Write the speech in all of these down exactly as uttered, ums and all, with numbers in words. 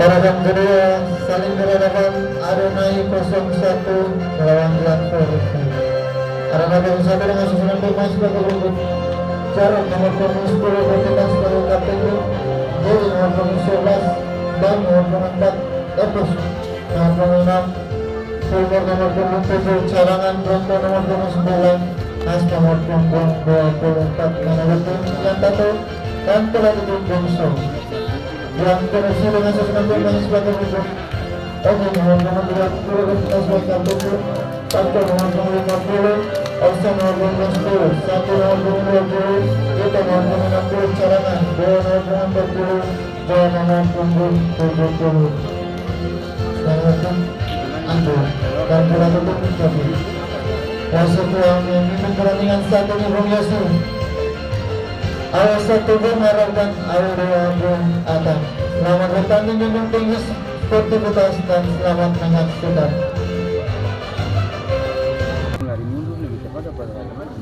Parabak kedua, saling berhadapan, Adonai kosong satu melawan Black Forest. Adonai kosong satu dengan susunan pemain sebagai berikut: Jarod nomor punggung sepuluh, Bertinas sebagai kapten, Jerry nomor punggung sebelas, dan nomor punggung empat, Epos nomor punggung enam, Fulmer nomor punggung tujuh, Cadangan, Bronto nomor punggung sembilan, Nas nomor punggung dua puluh empat. Nama tim yang tato dan pelatih tim Bungsu. Yang terisi dengan susunan pemain sebagai berikut: Ogi nomor punggung tiga puluh, Bertinas sebagai kapten, Paco nomor punggung lima puluh, Osan nomor punggung sepuluh, Satu nomor punggung dua puluh, Ito nomor punggung enam puluh, Cadangan, Bowo nomor punggung empat puluh, Johan nomor punggung tujuh puluh. Selamat, Ambo. Dan pula tutup tapi. Wasit yang memimpin pertandingan saat ini, Bung Yosi. Awas satu Bung Arab dan Awe dua Bung Atan. Selamat bertanding, junjung tinggi sportivitas, dan selamat menyaksikan. Lari mundur lebih cepat daripada lari maju.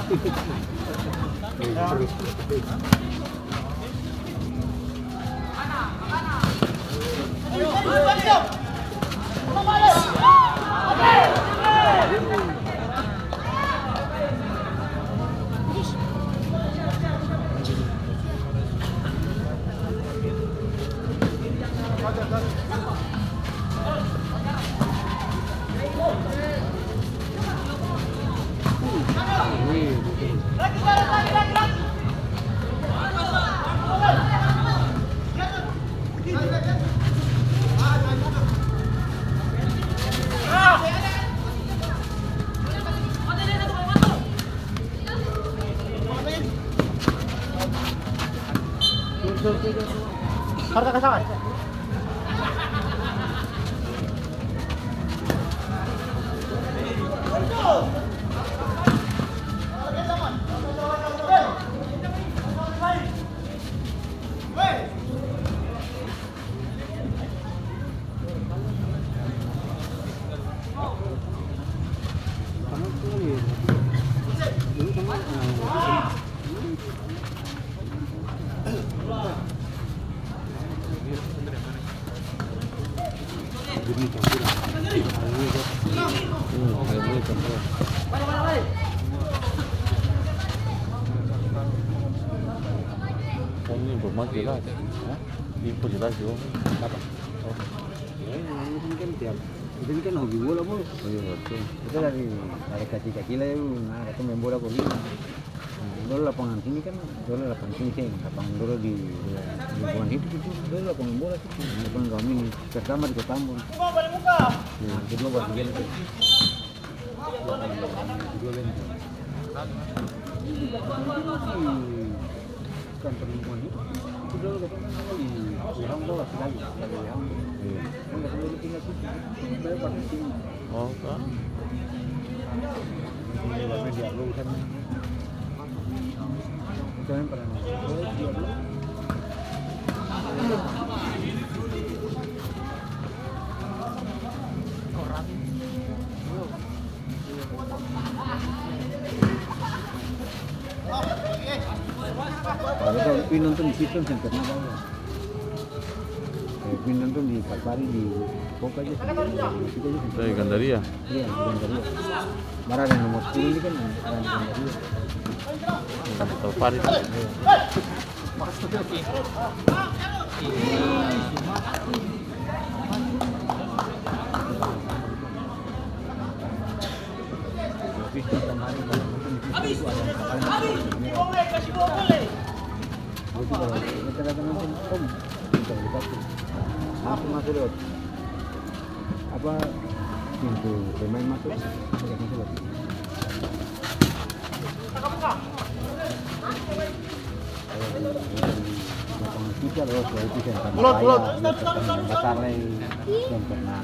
Ini informasi jelas, ya. Info jelas, yo. Apa? Oh. Ya, ini kan tiap, kita ini kan hobi bola mulu. Iya, betul. Kita dari, dari kacil-kacil aja, nah, kita main bola kok gitu. Nah, dolo lapangan sini kan, dolo lapangan sini seng, lapangan dolo di, di lingkungan situ, situ, dolo lapangan bola situ, lapangan kami ini, pertama di Kota Ambon. Nah, kedua baru di Benteng. Kedua Benteng. Kan perempuan itu, itu dulu katanya mau di Wuhan, bawa sekali, dari Wuhan. Iya. Kan katanya dulu tinggal situ, bayar pakai sini. Oh, kan? Ini baru dia dulu kan. Itu yang pernah, oh, dia dulu. Kalo pi nonton di situ seng pernah bale. Eh, pi nonton di Kalpari di Koka aja seng pernah bale. Di situ aja seng pernah bale. Dari Gandaria? Iya, di Gandaria. Baru ada nomor sepuluh ini kan, ada di Gandaria. Kalpari. Iya. Apa? Pintu pemain masuk. Ada masuk lagi. Kalau di, di lapangan kita loh, kalau itu yang pernah kaya, yang pernah basar lai, yang pernah.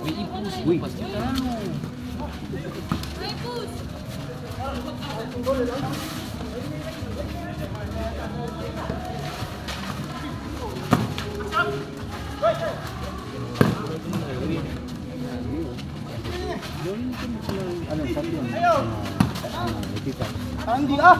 Wih, ipus, wih, pasti tahu. Andi, ah.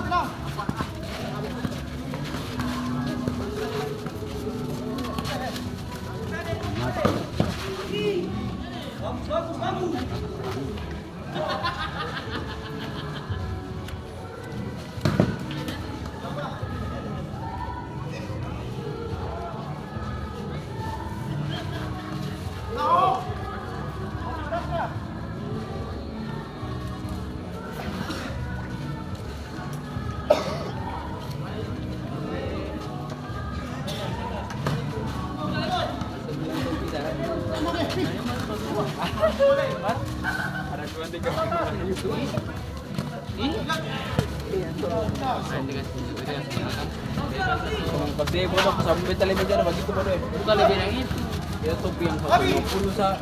Bukan lebih yang itu. Ya, topi yang seratus lima puluh sa.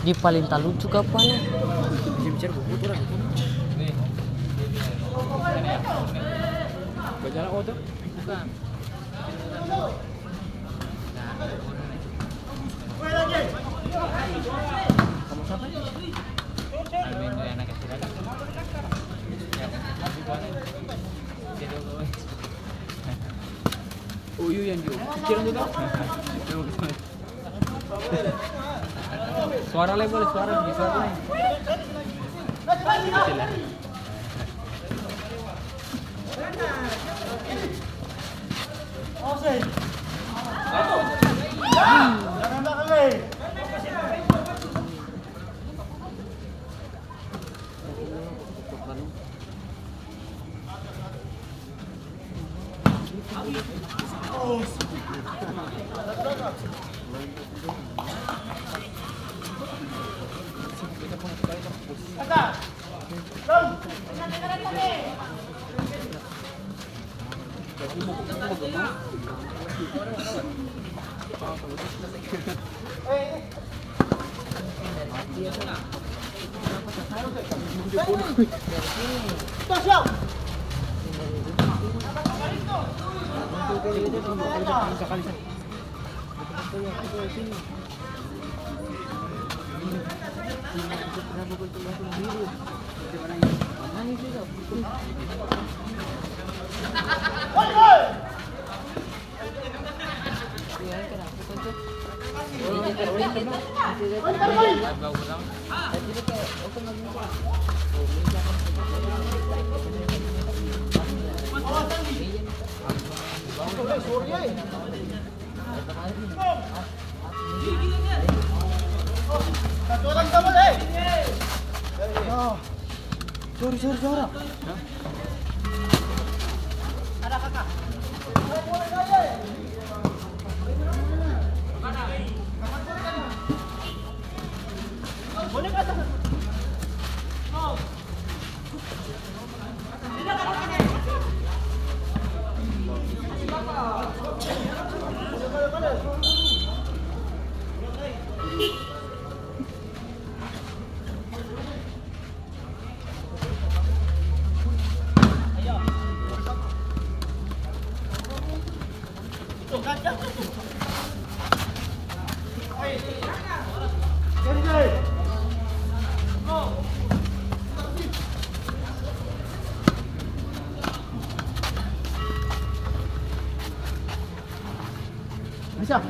Dia paling talucu kapang e? Bajalang oto? Bukan. Oh, iyo, yang di pikiran tu tau. Suara lai boleh, suara, di suara lai. Sorry, sorry, sorry. Bisa.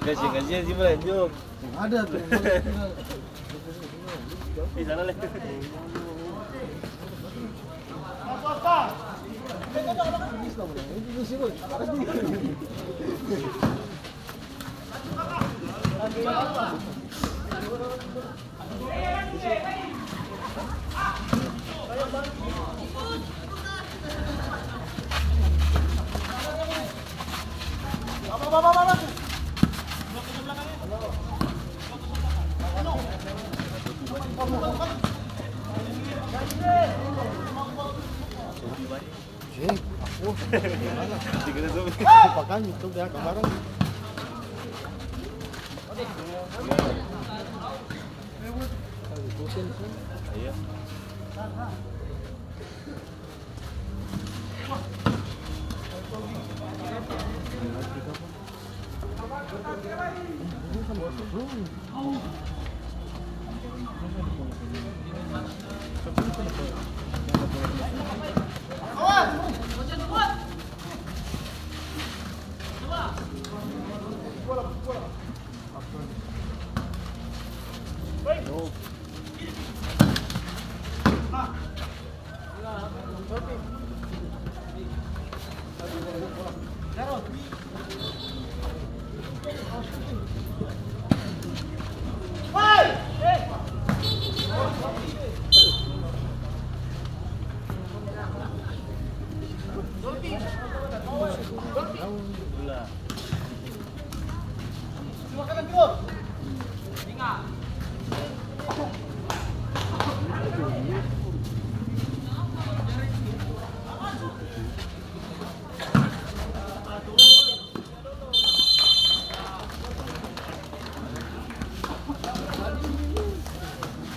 Kasih, kasih si Brian, jom. Ada tuh. Eh, sana, Le. Eh, aku. Pakai YouTube ya, kemarin. Iya.